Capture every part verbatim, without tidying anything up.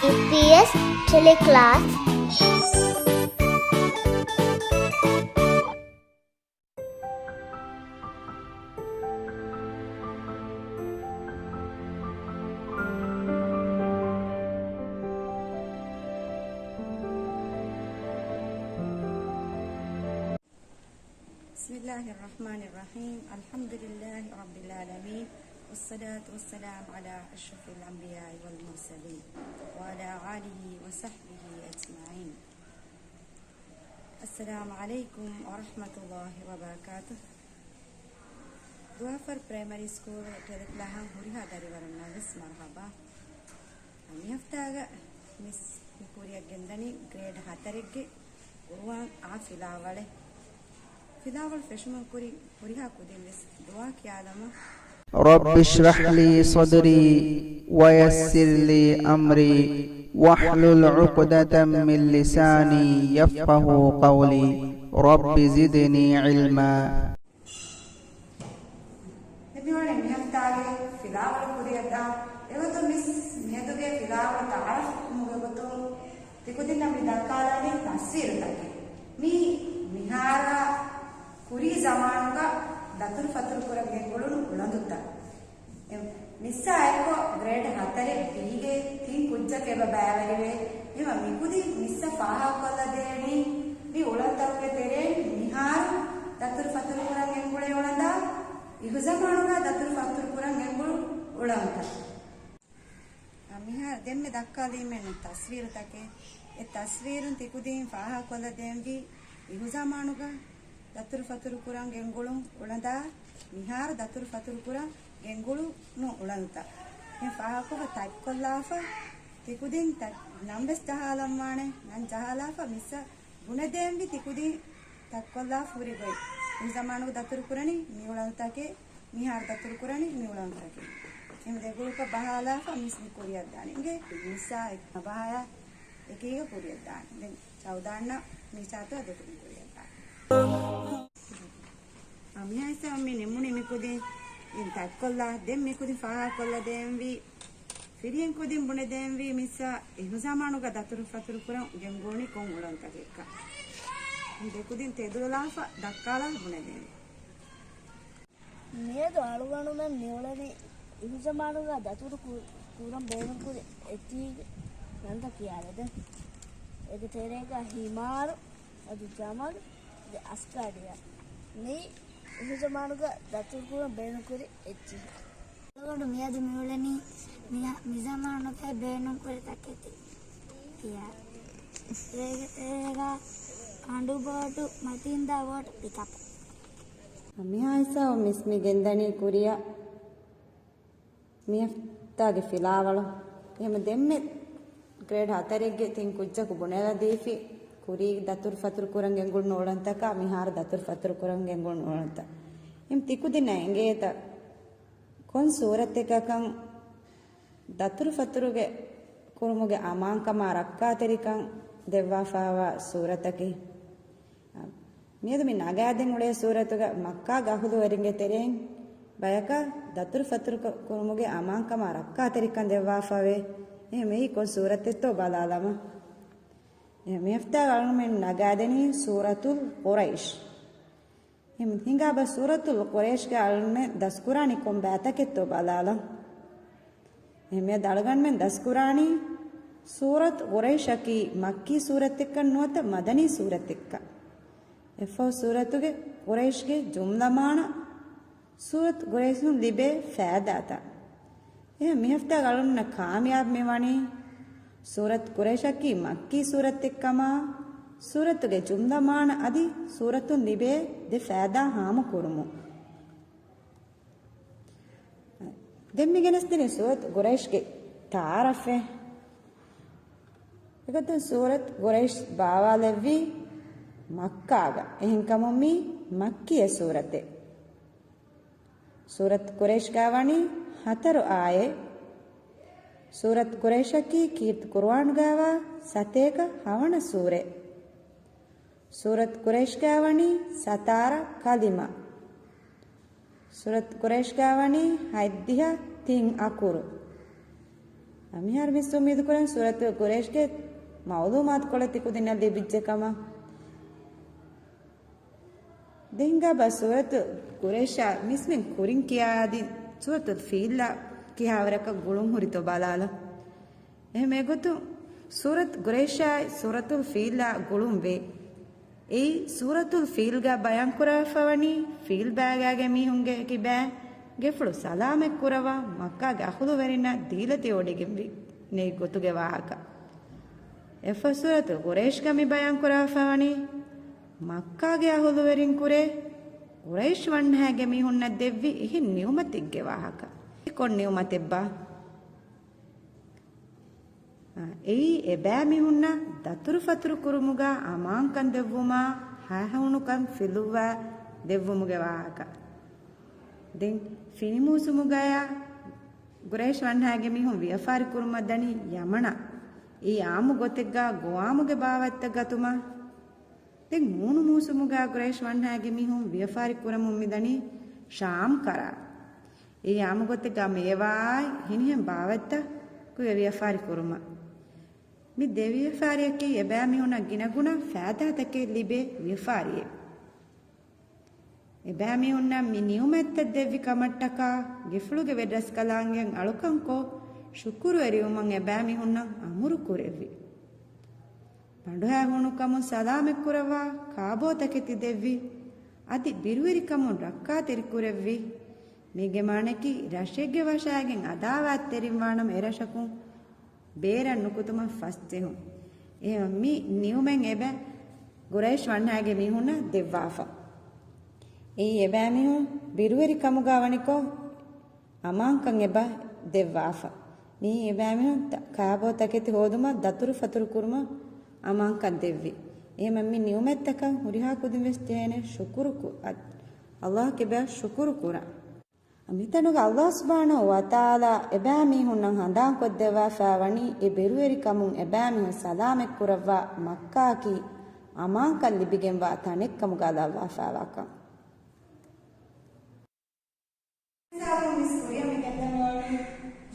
އީޕީއެސް ޓެލެކްލާސް. بسم الله الرحمن الرحيم. الحمد لله رب العالمين. والصلاة والسلام على أشرف الأنبياء والمرسلين وعلى آله وصحبه أجمعين. السلام عليكم ورحمة الله وبركاته. ދުވާފަރު ޕްރައިމަރީ ސްކޫލް ޓެލެކްލާހަށް ހުރިހާ ދަރިވަރުންނަށް ވެސް މަރުޙަބާ. މި ހަފްތާގަ މިސް މި ކުރިއަށް ގެންދަނީ ގްރޭޑް ހަތަރެއްގެ ޤުރުއާން އާ ފިލާވަޅެއް. ފިލާވަޅު ފެށުމުން ކުރިން ހުރިހާ ކުދިން ވެސް ދުޢާ ކިޔާލަމާ. رب اشرح لي صدري ويسر لي أمري واحلل عقدة من لساني يفقهوا قولي رب زدني علما. ދެން މިވަނީ މި ހަފްތާގެ ފިލާވަޅު ކުރިއަށްދާން. އެގޮތުން މިސް މިއަދުގެ ފިލާވަޅު ތަޢާރަފް ކުރުމުގެ ގޮތުން ތިކުދިންނަށް މި ދައްކާލަނީ ތަސްވީރުތަކެއް. މީ މިހާރާ ކުރީ ޒަމާނުގަ ދަތުރުފަތުރު ކުރަން ގެންގުޅުނު އުޅަނދުތައް. އެ މިސްއާ އެއްކޮށް ގްރޭޑް ހަތަރެއް ބީގެ ތިން ކުއްޖަކު އެބަ ބައިވެރިވޭ. އެމަ މިކުދިން މިސްއަށް ފާހަގަކޮށްލަދޭނީ މި އުޅަނދުތަކުގެ ތެރެއިން މިހާރު ދަތުރުފަތުރު ކުރަން ގެންގުޅޭ އުޅަނދާ، އިހުޒަމާނުގަ ދަތުރުފަތުރު ކުރަން ގެންގުޅު އުޅަނދުތައް. އަ، މިހާރު ދެންމެ ދައްކާލީމެއްނު ތަސްވީރުތަކެއް. އެ ތަސްވީރުން ތިކުދިން ފާހަގަކޮށްލަދޭންވީ އިހުޒަމާނުގަ ދަތުރުފަތުރު ކުރަން ގެންގުޅުން އުޅަނދާ، މިހާރު ދަތުރުފަތުރު ކުރަން ގެންގުޅުނު އުޅަނދުތައް. އެ ފާހަގަކޮށްފަ ތަތްކޮށްލާފަ ތިކުދިން ތަ-، ނަން ވެސް ޖަހާލަންވާނެ. ނަން ޖަހާލާފަ މިސްއަށް ބުނެދޭންވީ ތިކުދިން ތަތްކޮށްލާފަ ހުރި ގޮތް. އިހުޒަމާނުގަ ދަތުރު ކުރަނީ މި އުޅަނދުތަކެއް، މިހާރު ދަތުރު ކުރަނީ މި އުޅަނދުތަކެއް. އެހެން ދެ ގުރޫޕަށް ބަހާލާފަ މިސް މި ކުރިއަށްދާނެ. އިނގޭ މިސްއާ އެ ބަހާޔާ އެކީގަ ކުރިއަށްދާނެ. ދެން ސައުދާންނަށް މިސްއާތު ދެކުދިން ކުރިއަށްދާނެ. އާ، މިހާ ހިސާބަށް މި ނިމުނީ މިކުދިން ތަތްކޮށްލާ، ދެން މިކުދިން ފާހަގަކޮށްލަދޭންވީ. ފިރިހެން ކުދިން ބުނެދޭންވީ މިސްއަށް އިހުޒަމާނުގަ ދަތުރުފަތުރު ކުރަން ގެންގުޅުނީ ކޮން އުޅަނދުތަކެއްކަން. ދެކުދިން ތެދުވެލާފަ ދައްކާލާ ބުނެދޭން. މިއަދު އަޅުގަނޑުމެން މިއުޅެނީ އިހުޒަމާނުގަ ދަތުރު ކު-، ކުރަން ބޭނުންކުރި އެއްޗިހިގެ ނަންތައް ކިޔާލަދޭން. އޭގެ ތެރޭގަ ހިމާރު، އަދި ޖަމަލު، އަދި އަސްކާޑިއާ. މީ އިހުޒަމާނުގަ ދަތުރުކުރަން ބޭނުންކުރި އެއްޗިހި. އަޅުގަނޑު މިއަދު މިއުޅެނީ މި-، މިޒަމާނުގައި ބޭނުންކުރި ތަކެތި ކިޔާ. އޭގެ ތެރޭގަ ކަނޑުބޯޓު، މަތިންދާ ބޯޓު، ޕިކަޕް. މިހާ ހިސާބަށް މިސް މި ގެންދަނީ ކުރިއަށް މި ހަފްތާގެ ފިލާވަޅު. އެހެމަ ދެންމެ ގްރޭޑް ހަތަރެއްގެ ތިން ކުއްޖަކު ބުނެލަދީފި ކުރީ ދަތުރު ފަތުރު ކުރަން ގެންގުޅުނު އުޅަނދުތަކާ މިހާރު ދަތުރު ފަތުރު ކުރަން ގެންގުޅުނު އުޅަނދުތައް. އެހެމަ ތިކުދިންނަށް އެނގޭތަ ކޮން ސޫރަތެއްގަކަން ދަތުރު ފަތުރުގެ ކުރުމުގެ އަމާންކަމާ ރައްކާތެރިކަން ދެއްވާފާވާ ސޫރަތަކީ؟ މިއަދު މި ނަގާދެން އުޅޭ ސޫރަތުގަ މައްކާގެ އަހުލުވެރިންގެ ތެރެއިން ބަޔަކަށް ދަތުރު ފަތުރު ކުރުމުގެ އަމާންކަމާ ރައްކާތެރިކަން ދެއްވާފާވޭ. އެހެން މިއީ ކޮން ސޫރަތެއްތޯ ބަލާލަމާ. އެ މި ހަފްތާގަ އަޅުމެން ނަގާދެނީ ސޫރަތުލް ޤުރައިޝް. އެހެން ހިނގާބަ ސޫރަތުލް ޤުރައިޝްގަ އަޅުމެން ދަސްކުރާނީ ކޮން ބައިތަކެއްތޯ ބަލާލަން. އެހެން މިއަދު އަޅުގަނޑުމެން ދަސްކުރާނީ ސޫރަތު ޤުރައިޝަކީ މައްކީ ސޫރަތެއްކަން ނުވަތަ މަދަނީ ސޫރަތެއްކަން. އެއްފަހު ސޫރަތުގެ ޤުރައިޝްގެ ޖުމްލަ މާނަ، ސޫރަތު ޤުރައިޝުން ލިބޭ ފައިދާތައް. އެހެން މި ހަފްތާގަ އަޅުންނަށް ކާމިޔާބު މިވަނީ ސޫރަތު ޤުރައިޝަކީ މައްކީ ސޫރަތެއްކަމާ، ސޫރަތުގެ ޖުމްލަ މާނަ އަދި ސޫރަތުން ލިބޭ ދެ ފައިދާ ހާމަކުރުމުން. ދެން މި ގެނެސްދިނީ ސޫރަތު ޤުރައިޝްގެ ތަޢާރަފެއް. އެގޮތުން ސޫރަތު ޤުރައިޝް ބާވާލެއްވީ މައްކާގަ. އެހެންކަމުން މީ މައްކީ ސޫރަތެއް. ސޫރަތު ޤުރައިޝްގަ ވަނީ ހަތަރު އާޔަތް. ސޫރަތު ޤުރައިޝަކީ ކީރިތި ޤުރުއާނުގައިވާ ސަތޭކަ ހަވަނަ ސޫރައެއް. ސޫރަތު ޤުރައިޝްގައި ވަނީ ސަތާރަ ކަލިމަ. ސޫރަތު ޤުރައިޝްގައި ވަނީ ހަތްދިހަ ތިން އަކުރު. އަ، މިހާރު މިސް އުއްމީދު ކުރަން ސޫރަތުލް ޤުރައިޝްގެ މަޢުލޫމާތު ކޮޅެއް ތިކުދިންނަށް ލިބިއްޖެ ކަމަށް. ދެން ހިނގާބަ ސޫރަތުލް ޤުރައިޝާ މިސްމިން ކުރިން ކިޔާދިން ސޫރަތުލް ފީލްއާ ކިހާވަރަކަށް ގުޅުން ހުރިތޯ ބަލާލަ. އެހެން އެގޮތުން ސޫރަތުލް ޤުރައިޝާއި ސޫރަތުލް ފީލްއާ ގުޅުން ވޭ. އެއީ ސޫރަތުލް ފީލްގަ ބަޔާންކުރަވާފަވަނީ ފީލް ބާގާގެ މީހުންގެ ކިބައިން ގެފުޅު ސަލާމަތް ކުރަވާ މައްކާގެ އަހުލުވެރިންނަށް ދީލަތި އޮޑިގެންވި ނެތް ގޮތުގެ ވާހަކަ. އެއަށްފަހު ސޫރަތުލް ޤުރައިޝްގަ މި ބަޔާންކުރަވާފަވަނީ މައްކާގެ އަހުލުވެރިން ކުރެ ޤުރައިޝް ވަންހާގެ މީހުންނަށް ދެއްވި އެހެން ނިޢުމަތެއްގެ ވާހަކަ. އެ ކޮން ނިޢުމަތެއްބާ؟ އެއީ އެބައިމީހުންނަށް ދަތުރުފަތުރު ކުރުމުގަ އަމާންކަން ދެއްވުމާ، ހައިހޫނުކަން ފިލުއްވާ ދެއްވުމުގެ ވާހަކަ. ދެން ފިނި މޫސުމުގަޔާ ޤުރައިޝް ވަންހާގެ މީހުން ވިޔަފާރި ކުރުމަށް ދަނީ ޔަމަނަށް. އެއީ އާއްމު ގޮތެއްގަ ގޮވާމުގެ ބާވަތްތައް ގަތުމަށް. ދެން ހޫނު މޫސުމުގަ ޤުރައިޝް ވަންހާގެ މީހުން ވިޔަފާރި ކުރަމުން މިދަނީ ޝާމް ކަރާ. އެއީ އާއްމު ގޮތެއްގަ މޭވާއާއި ހިނިހެން ބާވަތްތައް ކުރިއަށް ވިޔަފާރި ކުރުމަށް. މި ދެ ވިޔަފާރިއަކީ އެބައިމީހުންނަށް ގިނަގުނަ ފައިދާތަކެއް ލިބޭ ވިޔަފާރިއެއް. އެބައިމީހުންނަށް މި ނިޢުމަތްތައް ދެއްވި ކަމަށްޓަކާ ގެފުޅުގެ ވެރިރަސްކަލާނގެ އަޅުކަންކޮށް ޝުކުރުވެރިވުމަށް އެބައިމީހުންނަށް އަމުރު ކުރެއްވި. ބަނޑުހައިހޫނުކަމުން ސަލާމަތްކުރައްވާ ކާބޯތަކެތި ދެއްވި. އަދި ބިރުވެރިކަމުން ރައްކާތެރިކުރެއްވި. މީގެ މާނައަކީ ރަށެއްގެ ވަށައިގެން އަދާވާތްތެރިން ވާނަމަ އެރަށަކުން ބޭރަށް ނުކުތުމަށް ފަސްޖެހުން. އެހެން މި ނިޢުމަތް އެބަ ޤުރައިޝް ވަންހާގެ މީހުންނަށް ދެއްވާފަ. އެއީ އެބައިމީހުން ބިރުވެރިކަމުގަ ވަނިކޮށް އަމާންކަން އެބަ ދެއްވާފަ. މި އެބައިމީހުން ތަ-، ކާބޯ ތަކެތި ހޯދުމަށް ދަތުރު ފަތުރު ކުރުމަށް އަމާންކަން ދެއްވި. އެހެން މި ނިޢުމަތްތަކަށް ހުރިހާ ކުދިން ވެސް ޖެހޭނެ ޝުކުރު ކު-، އަ-، ﷲ އެބަ ޝުކުރު ކުރަން. މިތަނުގަ ﷲ ސުބްޙާނަހޫ ވަތަޢާލާ އެބައިމީހުންނަށް ހަނދާންކޮށްދެއްވާފަ ވަނީ އެ ބިރުވެރިކަމުން އެބައިމީހުން ސަލާމަތްކުރައްވާ މައްކާއަކީ އަމާންކަން ލިބިގެންވާ ތަނެއްކަމުގަ ލައްވާފައިވާކަން. މިސް ކުރިއަށް މި ގެންދަން އޮތީ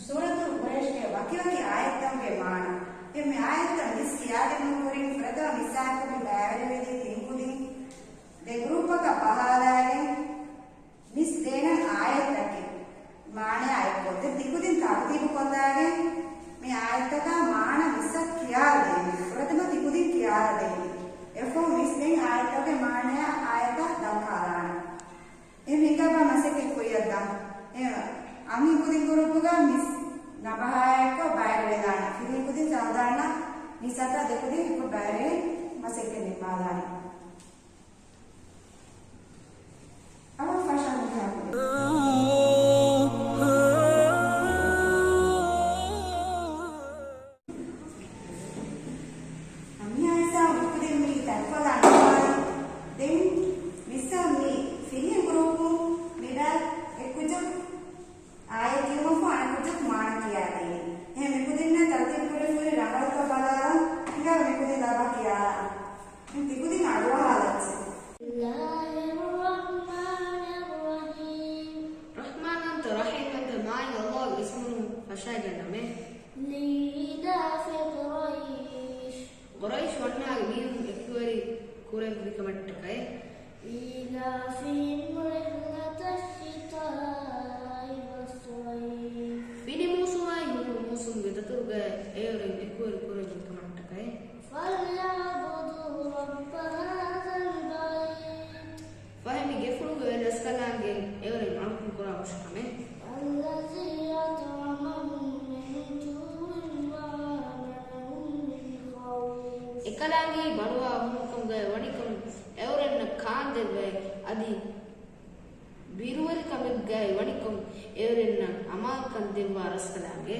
ސޫރަތުލް ޤުރައިޝްގެ ވަކިވަކި އާޔަތްތަކުގެ މާނަ. އެ މި އާޔަތްތައް މިސް ކިޔާދިނުމަށް ކުރިން ފުރަތަމަ މިސް އާޔަތުގައި ބައިވެރިވެދިޔަ ތިން ކުދިން ދެ ގްރޫޕަކަށް ބަހާލައިގެން މިސް ދޭނަން އާޔަތްތަކެއް މާނަޔާ އެއްކޮށް ދެން ތިކުދިން ތަރުތީބު ކޮށްލައިގެން މި އާޔަތްތަކާ މާނަ މިސްއަށް ކިޔާލަދޭނީ. ފުރަތަމަ ތިކުދިން ކިޔާލަދޭނީ. އެއަށްފަހު މިސް ދެން އާޔަތްތަކުގެ މާނަޔާ އާޔަތަށް ދައްކާލާނެ. އެ ހިނގާބާ މަސައްކަތް ކުރިއަށްދާ. އެ އަންހެން ކުދިން ގުރޫޕުގަ މިސް ނަބަހާ އެއްކޮށް ބައިވެރިވެލާނެ. ފިރިހެން ކުދިން ސައުދާންނަށް މިސްއަކަށް ދެ ކުދިން އެއްކޮށް ބައިވެރިވެ މަސައްކަތް ނިންމާލާނެ. އަވަ ފަށަން ހުރިހާ ކުދިން. އަންހެން އިސާ މިކުދިން މި ތަންކޮޅާ ނިންމާލި. ދެން މިސްއަށް މި ފިރިހެން ގުރޫޕުން މި ބައި އެއްކުއްޖަކު އާޔަތް ކިޔުމަށްފަހު އަނެއްކުއްޖަކު މާނަ ކިޔާދޭނީ. އެހެން މިކުދިންނަށް ތަރުތީބު ކުރެވިފަހު ރަނގަޅުކޮށް ބަލާލަން. ހިނގާ މިކުދިން ލައްވާ ކިޔާލާން. މި ތިކުދިން އަޑުއަހާލައްޗޭ. بسم الله الرحمن الرحيم. ރަޙްމާންވަންތަ ރަޙީމްވަންތަ މާތް ﷲ ގެ އިސްމުން ފަށައިގަންނަމޭ. لإيلاف قريش. ޤުރައިޝް ވަންހާގެ މީހުން އެކުވެރި ކުރެއްވިކަމަށްޓަކައި. إيلافهم رحلة الشتاء والصيف. ފިނި މޫސުމާއި ހޫނު މޫސުމުގެ ދަތުރުގައި އެއުރެން އެކުވެރި ކުރެއްވިކަމަށްޓަކައި. فليعبدوا رب هذا البيت. ފަހެ މި ގެފުޅުގެ ވެރިރަސްކަލާނގެ އެއުރެން އަޅުކަން ކުރާ ހުށަހަމެ. الذي أطعمهم من جوع وآمنهم من خوف. އެކަލާނގެ ބަނޑުހައި ހޫނުކަމުގައި ވަނިކަމުން އެއުރެންނަށް ކާންދެއްވައި އަދި ބިރުވެރިކަމެއްގައި ވަނިކޮށް އެއުރެންނަށް އަމާންކަން ދެއްވާ ރަސްކަލާނގެ.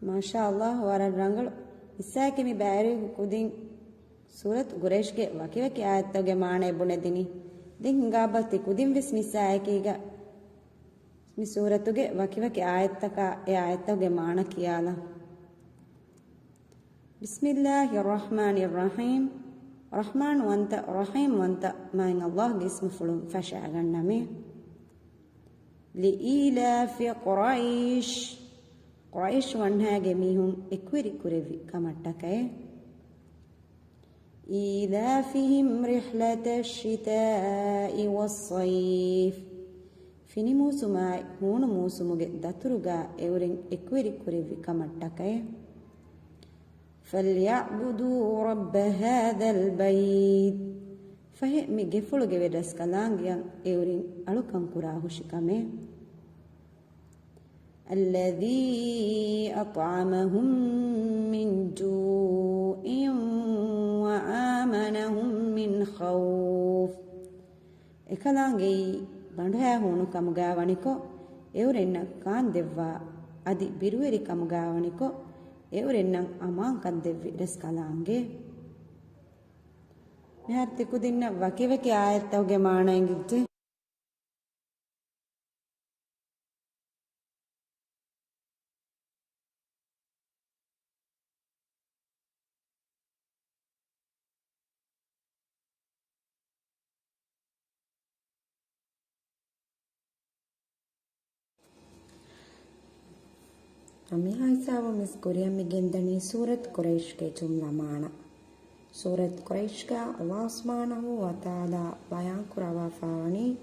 މާޝާ ﷲ، ވަރަށް ރަނގަޅު. އިސާއަކީ މި ބައިވެރި ކުދިން ސޫރަތު ޤުރައިޝްގެ ވަކިވަކި އާޔަތްތަކުގެ މާނައެއް ބުނެދިނީ. ދެން ހިނގާބަ ތި ކުދިން ވެސް މިސް އާޔަތްތަކީގަ މި ސޫރަތުގެ ވަކިވަކި އާޔަތްތަކާ އެ އާޔަތްތަކުގެ މާނަ ކިޔާލަން. بسم الله الرحمن الرحيم. ރަޙްމާންވަންތަ، ރަޙީމްވަންތަ މާތް ﷲ ގެ އިސްމުފުޅުން ފަށައިގަންނަމޭ. لِإِيلَافِ قُرَيْشٍ، ޤުރައިޝް ވަންހާގެ މީހުން އެކުވެރި ކުރެއްވި ކަމަށްޓަކައި. إِيلَافِهِمْ رِحْلَةَ الشِّتَاءِ وَالصَّيْفِ، ފިނި މޫސުމާއި ހޫނު މޫސުމުގެ ދަތުރުގާ އެއުރެން އެކުވެރި ކުރެއްވި ކަމަށްޓަކައި. فَلْيَعْبُدُوا رَبَّ هَذَا الْبَيْتِ، ފަހެ މި ގެފުޅުގެ ވެރިރަސްކަލާނގެއަށް އެއުރެން އަޅުކަން ކުރާ ހުށި ކަމެއް. الَّذِي أَطْعَمَهُم مِّن جُوعٍ وَآمَنَهُم مِّن خَوْفٍ. އެކަލާނގެއީ ބަނޑުހައި ހޫނުކަމުގާ ވަނިކޮށް، އެއުރެންނަށް ކާން ދެއްވާ، އަދި ބިރުވެރިކަމުގާ ވަނިކޮށް، އެއުރެންނަށް އަމާންކަން ދެއްވި ރަސްކަލާނގެ. މިހާރު ތިކުދިންނަށް ވަކިވަކި އާޔަތްތަކުގެ މާނަ އެނގިއްޖެ. މިހާ ހިސާބުން މިސް ކުރިއަށް މި ގެންދަނީ ސޫރަތު ޤުރައިޝްގެ ޖުމްލަ މާނަ. ސޫރަތު ޤުރައިޝްގަ ﷲ ސުބްޙާނަހޫ ވަތަޢާލާ ބަޔާން ކުރައްވާފައިވަނީ،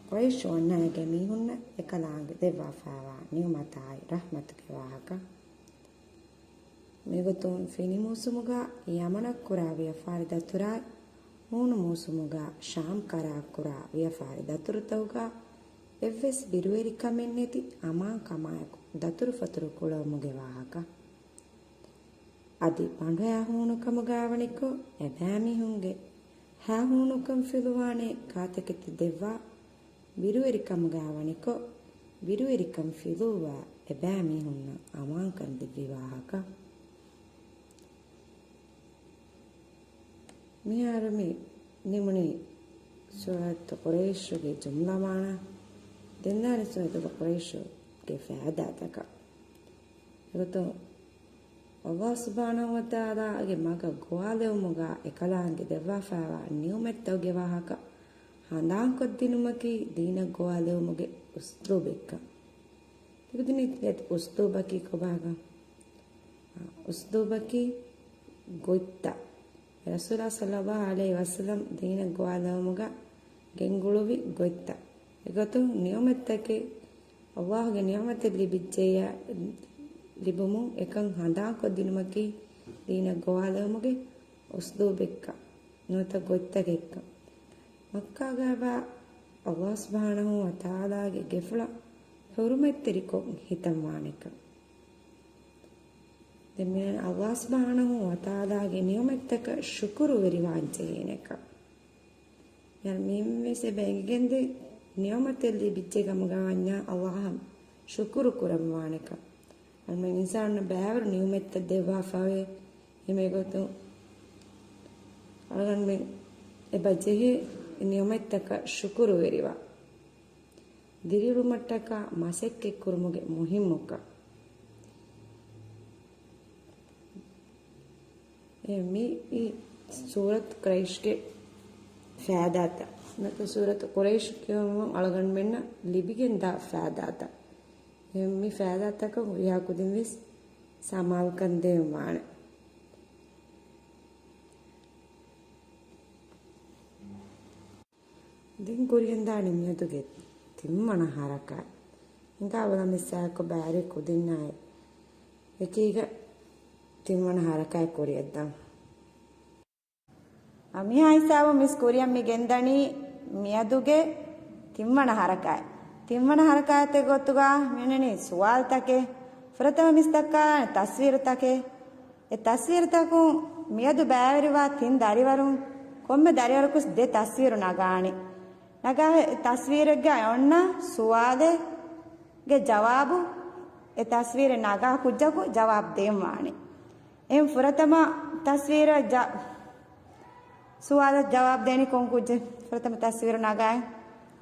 ޤުރައިޝް ވަންހައިގެ މީހުންނަށް އެކަލާނގެ ދެއްވާފައިވާ ނިޢުމަތާއި ރަޙްމަތުގެ ވާހަކަ. މިގޮތުން ފިނި މޫސުމުގަ ޔަމަނަށް ކުރާ ވިޔަފާރި ދަތުރާއި، ހޫނު މޫސުމުގަ ޝާމް ކަރާ ކުރާ ވިޔަފާރި ދަތުރުތަކުގަ އެއްވެސް ބިރުވެރިކަމެއް ނެތި އަމާންކަމާއެކު ދަތުރުފަތުރު ކުޅައުމުގެ ވާހަކަ. އަދި ބަނޑުހައި ހޫނުކަމުގަ ވަނިކޮށް، އެބައިމީހުންގެ ހައިހޫނުކަން ފިލުވާނެ ކާތަކެތި ދެއްވާ، ބިރުވެރިކަމުގަ ވަނިކޮށް، ބިރުވެރިކަން ފިލުއްވާ އެބައިމީހުންނަށް އަމާންކަން ދެއްވި ވާހަކަ. މިހާރު މި ނިމުނީ ސޫރަތު ޤުރައިޝުގެ ޖުމްލަ މާނަ. ދެން ދާނީ ސޫރަތު ޤުރައިޝުގެ ފައިދާތަކަށް. އެގޮތުން ﷲ ސުބްޙާނަހޫ ވަތަޢާލާގެ މަގަށް ގޮވާލެވުމުގަ އެކަލާނގެ ދެއްވާފައިވާ ނިޢުމަތްތަކުގެ ވާހަކަ ހަނދާންކޮށްދިނުމަކީ ދީނަށް ގޮވާލެވުމުގެ އުސްލޫބެއްކަން. ތިކުދިން އުސްލޫބަކީ ކޮބާކަން؟ އުސްލޫބަކީ ގޮތްތައް. ރަސޫލާ ޞައްލައްލާހު ޢަލައިހި ވަސައްލަމް ދީނަށް ގޮވާލެވުމުގަ ގެންގުޅުވި ގޮތްތައް. އެގޮތުން ނިޢުމަތްތަކެއް، ﷲގެ ނިޢުމަތެއް ލިބިއްޖެއްޔާ ލިބުމުން އެކަން ހަނދާންކޮށްދިނުމަކީ ދީނަށް ގޮވާލެވުމުގެ އުސްލޫބެއްކަން ނުވަތަ ގޮތްތަކެއްކަން. މައްކާގައިވާ ﷲ ސުބްޙާނަހޫ ވަތަޢާލާގެ ގެފުޅަށް ޙުރުމަތްތެރިކޮށް ހިތަންވާނެކަން. ދެން މިއަން ﷲ ސުބްޙާނަހޫ ވަތަޢާލާގެ ނިޢުމަތްތަކަށް ޝުކުރުވެރިވާން ޖެހޭނެކަން. މިއަން މިއިންވެސް އެބަ އެނގިގެންދޭ ނިޢުމަތެއް ލިބިއްޖެ ކަމުގަ ވަންޏާ ﷲ އަށް ޝުކުރު ކުރަންވާނެކަން. އަންމެ އިންސާނުން ބައިވަރު ނިޢުމަތްތައް ދެއްވާފަވޭ. އެހެން އެގޮތުން އަޅުގަނޑުމެން އެބަ ޖެހޭ ނިޢުމަތްތަކަށް ޝުކުރުވެރިވާ. ދިރިއުޅުމަށްޓަކާ މަސައްކަތްކުރުމުގެ މުހިއްމުކަން. އެ މި އި ސޫރަތު ޤުރައިޝްގެ ފައިދާތައް. ނަތަ ސޫރަތު ޤުރައިޝް ކިޔުމުން އަޅުގަނޑުމެންނަށް ލިބިގެންދާ ފައިދާތައް. އެ މި ފައިދާތަކަށް ހުރިހާ ކުދިން ވެސް ސަމާލުކަން ދޭން ވާނެ. ދެން ކުރިއަށްދާނީ މިއަދުގެ ތިންވަނަ ޙަރަކާތް. ހިނގާބަލަ މިސާކޮ ބާރި ކުދިންނާއި އެކީގަ ތިންވަނަ ޙަރަކާތް ކުރިއަށްދާން. އަ، މިހާ ހިސާބު މިސް ކުރިއަށް މި ގެންދަނީ މިއަދުގެ ތިންވަނަ ޙަރަކާތް. ތިންވަނަ ޙަރަކާތެއް ގޮތުގަ މިނަނީ ސުވާލުތަކެއް. ފުރަތަމަ މިސް ދައްކާ ތަސްވީރުތަކެއް. އެ ތަސްވީރުތަކުން މިއަދު ބައިވެރިވާ ތިން ދަރިވަރުން ކޮންމެ ދަރިވަރަކުސް ދެ ތަސްވީރު ނަގާނެ. ނަގާ ތަސްވީރެއްގަ އޮންނަ ސުވާލެއްގެ ޖަވާބު އެ ތަސްވީރެއް ނަގާ ކުއްޖަކު ޖަވާބު ދޭން ވާނެ. އެހެން ފުރަތަމަ ތަސްވީރަށް ޖަ-، ސުވާލަށް ޖަވާބު ދޭނީ ކޮން ކުއްޖެއް؟ ފުރަތަމަ ތަސްވީރު ނަގާ.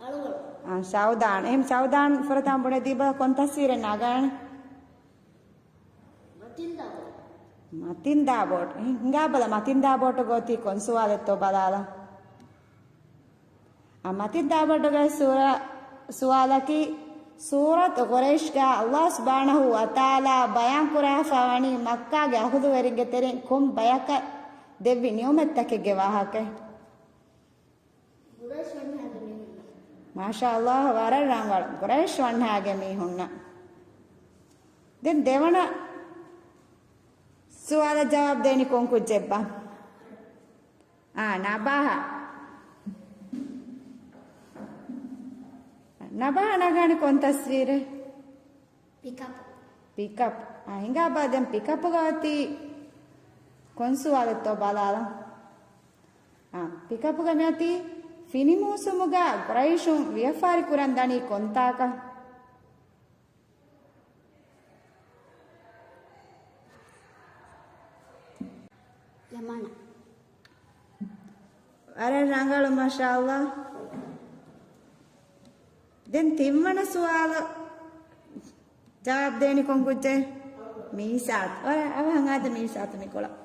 އަޅުގަނޑު. އާ، ޝައުދާން. އެހެން ޝައުދާން ފުރަތަމަ ބުނެދީބަލަ ކޮން ތަސްވީރެއް ނަގާނެ؟ މަތިންދާ ބޯޓު. މަތިންދާ ބޯޓު. ހިނގާބަލަ މަތިންދާ ބޯޓު ގޯތީ ކޮން ސުވާލެއްތޯ ބަލާލަ. އަ، މަތިންދާ ބޯޓުގެ ސޫރަ-، ސުވާލަކީ ސޫރަތު ޤުރައިޝްގަ ﷲ ސުބްޙާނަހޫ ވަތަޢާލާ ބަޔާން ކުރާފަ ވަނީ މައްކާގެ އަހުލުވެރިންގެ ތެރެއިން ކޮން ބަޔަކަށް ދެއްވި ނިޢުމަތްތަކެއްގެ ވާހަކައެއް. މާޝާﷲ، ވަރަށް ރަނގަޅު. ޤުރައިޝް ވަންހާގެ މީހުންނަށް. ދެން ދެވަނަ ސުވާލަށް ޖަވާބު ދޭނީ ކޮން ކުއްޖެއްބާ؟ އާ، ނަބާހަ. ނަބާހަ ނަގާނީ ކޮން ތަސްވީރެއް؟ ޕިކަޕް. ޕިކަޕް. އާ، ހިނގާބާ ދެން ޕިކަޕުގަ އޮތީ ކޮން ސުވާލެއްތޯ ބަލާލަން. އާ، ޕިކަޕުގަ މިއޮތީ ފިނި މޫސުމުގަ ޤުރައިޝުން ވިޔަފާރި ކުރަން ދަނީ ކޮންތާކަށް؟ ޔަމަނަށް. ވަރަށް ރަނގަޅު، މާޝާﷲ. ދެން ތިންވަނަ ސުވާލަށް ޖަވާބު ދޭނީ ކޮން ކުއްޖެއް؟ މީސާތު. ވަރަށް އަވަހަށް އާދެ މީސާތު މިކޮޅަށް.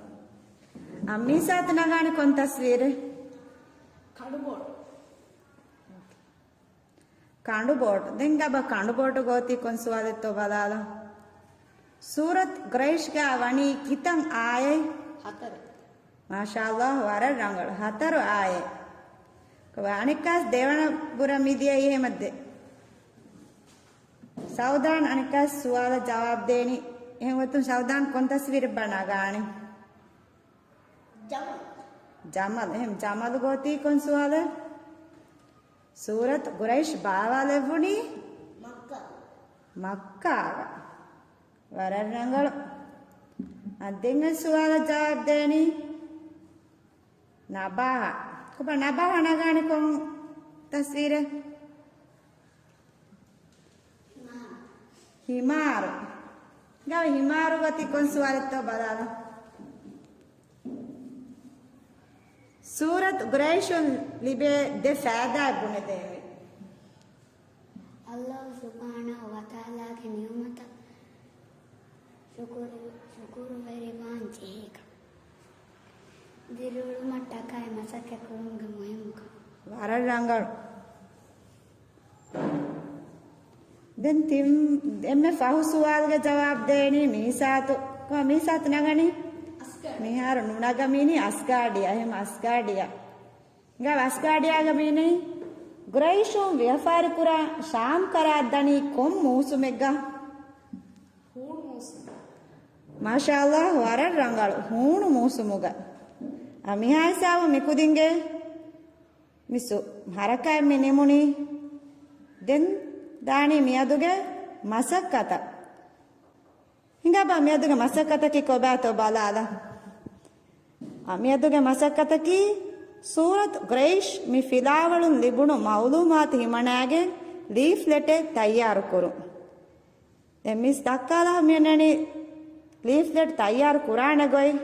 އާ، މީސާތު ނަގާނީ ކޮން ތަސްވީރެއް؟ ކަނޑުބޯޓު. ކަނޑުބޯޓު. ދެން އަބަ ކަނޑުބޯޓުގަ އޮތީ ކޮން ސުވާލެއްތޯ ބަލާލަން. ސޫރަތު ޤުރައިޝްގަ ވަނީ ކިތަން އާޔަތް؟ ހަތަރެއް. މާޝާﷲ، ވަރަށް ރަނގަޅު. ހަތަރު އާޔަތް. ކޮބާ އަނެއްކާސް ދެވަނަ ބުރަ މިދިޔައީ އެހެމަށްދެ. ސައުދާން އަނެއްކާސް ސުވާލަށް ޖަވާބު ދޭނީ. އެހެން އޮތުން ސައުދާން ކޮން ތަސްވީރެއްބާ ނަގާނީ؟ ޖަމަލް. ޖަމަލް. އެހެން ޖަމަލުގަ އޮތީ ކޮން ސުވާލެއް؟ ސޫރަތު ޤުރައިޝް ބާވާލެއްވުނީ؟ މައްކާ. މައްކާގަ. ވަރަށް ރަނގަޅު. އަ، ދެން އެ ސުވާލަށް ޖަވާބު ދޭނީ ނަބާހަ. ކޮބާ ނަބާހަ ނަގާނީ ކޮން ތަސްވީރެއް؟ ހިމާރު. ގަވި ހިމާރު ގޮތި ކޮން ސުވާލެއްތޯ ބަލާލަ. ސޫރަތު ޤުރައިޝުން ލިބޭ ދެ ފައިދާއެއް ބުނެދޭންވީ. ﷲ ސުބްޙާނަހޫ ވަތަޢާލާގެ ނިޢުމަތަށް ޝުކުރު، ޝުކުރުވެރިވާން ޖެހޭކަން. ދިރިއުޅުމަށްޓަކައި މަސައްކަތް ކުރުމުގެ މުހިއްމުކަން. ވަރަށް ރަނގަޅު. ދެން ތިން، އެންމެ ފަހު ސުވާލުގެ ޖަވާބު ދޭނީ މީސާތު. ކޮބާ މީސާތު ނަގަނީ؟ މިހާރު ނުނަގަމީނީ އަސްގާޑިއަށް. އެހެމަ އަސްގާޑިއަށް. ގަ އަސްގާޑިއާގަ މީނީ ޤުރައިޝުން ވިޔަފާރި ކުރާ ޝާމް ކަރާ ދަނީ ކޮން މޫސުމެއްގަ؟ ހޫނު މޫސުމް. މާޝާﷲ، ވަރަށް ރަނގަޅު. ހޫނު މޫސުމުގަ. އަ، މިހާ ހިސާބު މިކުދިންގެ މި ސު-، ހަރަކާތް މި ނިމުނީ. ދެން ދާނީ މިއަދުގެ މަސައްކަތަށް. ހިނގާބާ މިއަދުގެ މަސައްކަތަކީ ކޮބާތޯ ބަލާލަ. އަ، މިއަދުގެ މަސައްކަތަކީ ސޫރަތު ޤުރައިޝް މި ފިލާވަޅުން ލިބުނު މަޢުލޫމާތު ހިމަނާގެން ލީފްލެޓެއް ތައްޔާރު ކުރުން. ދެން މިސް ދައްކާލާ މިއަންނަނީ ލީފްލެޓް ތައްޔާރު ކުރާނެ ގޮތް.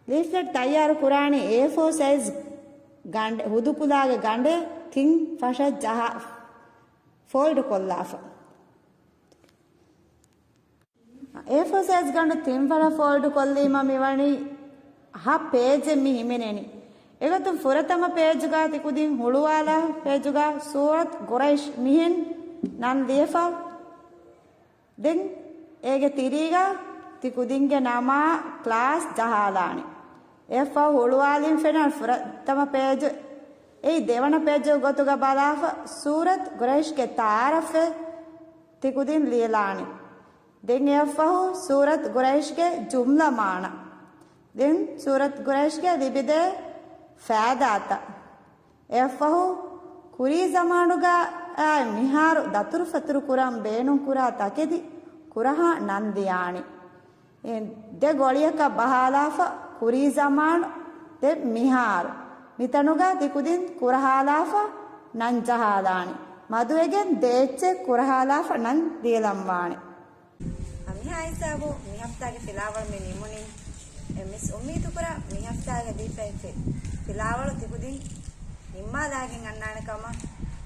ލީފްލެޓް ތައްޔާރު ކުރާނީ އޭ ފޯ ސައިޒް ގަނޑެއް، ހުދުކުލާގެ ގަނޑެއް ތިން ފަށަށް ޖަހާ ފޯލްޑް ކޮށްލާފަ. އޭ ފޯ ސައިޒް ގަނޑު ތިން ފަށަށް ފޯލްޑް ކޮށްލީމަ މިވަނީ ހަ ޕޭޖެއް މި ހިމެނެނީ. އެގޮތުން ފުރަތަމަ ޕޭޖުގަ ތި ކުދިން ހުޅުވާލާ ޕޭޖުގަ ސޫރަތު ޤުރައިޝް މިހެން ނަން ލިޔެފަ. ދެން އޭގެ ތިރީގަ ތި ކުދިންގެ ނަމާ ކްލާސް ޖަހާލާނެ. އެއަށްފަހު ހުޅުވާލިން ފެންނަ ފުރަތަމަ ޕޭޖު، އެއީ ދެވަނަ ޕޭޖު ގޮތުގަ ބަލާފަ، ސޫރަތު ޤުރައިޝްގެ ތަޢާރަފެއް ތި ކުދިން ލިޔެލާނެ. ދެން އެއަށްފަހު ސޫރަތު ޤުރައިޝްގެ ޖުމްލަ މާނަ. ދެން ސޫރަތު ޤުރައިޝްގެ ލިބިދޭ ފައިދާތައް. އެއަށްފަހު ކުރީ ޒަމާނުގަ އާއި މިހާރު ދަތުރުފަތުރު ކުރަން ބޭނުން ކުރާ ތަކެތި ކުރަހާ ނަން ދިޔާނެ. އެ ދެ ގޮޅިއަކަށް ބަހާލާފަ ކުރީ ޒަމާނު ދެން މިހާރު. މިތަނުގަ ތި ކުދިން ކުރަހާލާފަ ނަން ޖަހާލާނެ. މަދުވެގެން ދެ އެއްޗެއް ކުރަހާލާފަ ނަން ލިޔެލަންވާނެ. އަ، މިހާ ހިސާބު މި ހަފްތާގެ ފިލާވަޅު މި ނިމުނީ. އެ މިސް އުއްމީދުކުރާ މި ހަފްތާގެ ދީފައި ފި-، ފިލާވަޅު ތިކުދިން ނިންމާލާގެން އަންނާނެ ކަމަށް.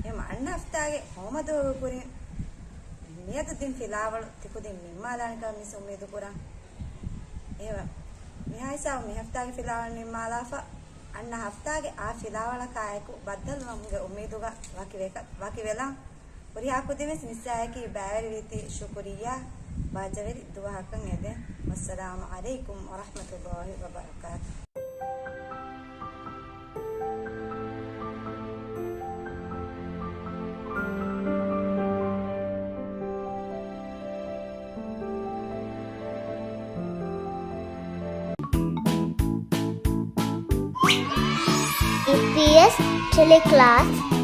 އެހެމަ އަންނަ ހަފްތާގެ ހޯމަ ދުވަހުގެ ކުރިން މިއަދު ދިން ފިލާވަޅު ތިކުދިން ނިންމާލާނެ ކަމަށް މިސް އުއްމީދުކުރާ. އެހެމަ މިހާ ހިސާބު މި ހަފްތާގެ ފިލާވަޅު ނިންމާލާފަ. އަންނަ ހަފްތާގެ އާ ފިލާވަޅަކާއެކު ބައްދަލުވުމުގެ އުއްމީދުގަ ވަކިވެ-، ވަކިވެލަން. ހުރިހާ ކުދިންވެސް މިސްއާއެކީ ބައިވެރިވީތީ ޝުކުރިއްޔާ. ބާއްޖަވެރި ދުވަހަކަށް އެދެން. ވައްސަލާމު ޢަލައިކުމް ވަރަޙްމަތުﷲި ވަބަރަކާތުހު. އީޕީއެސް ޓެލެކްލާސް.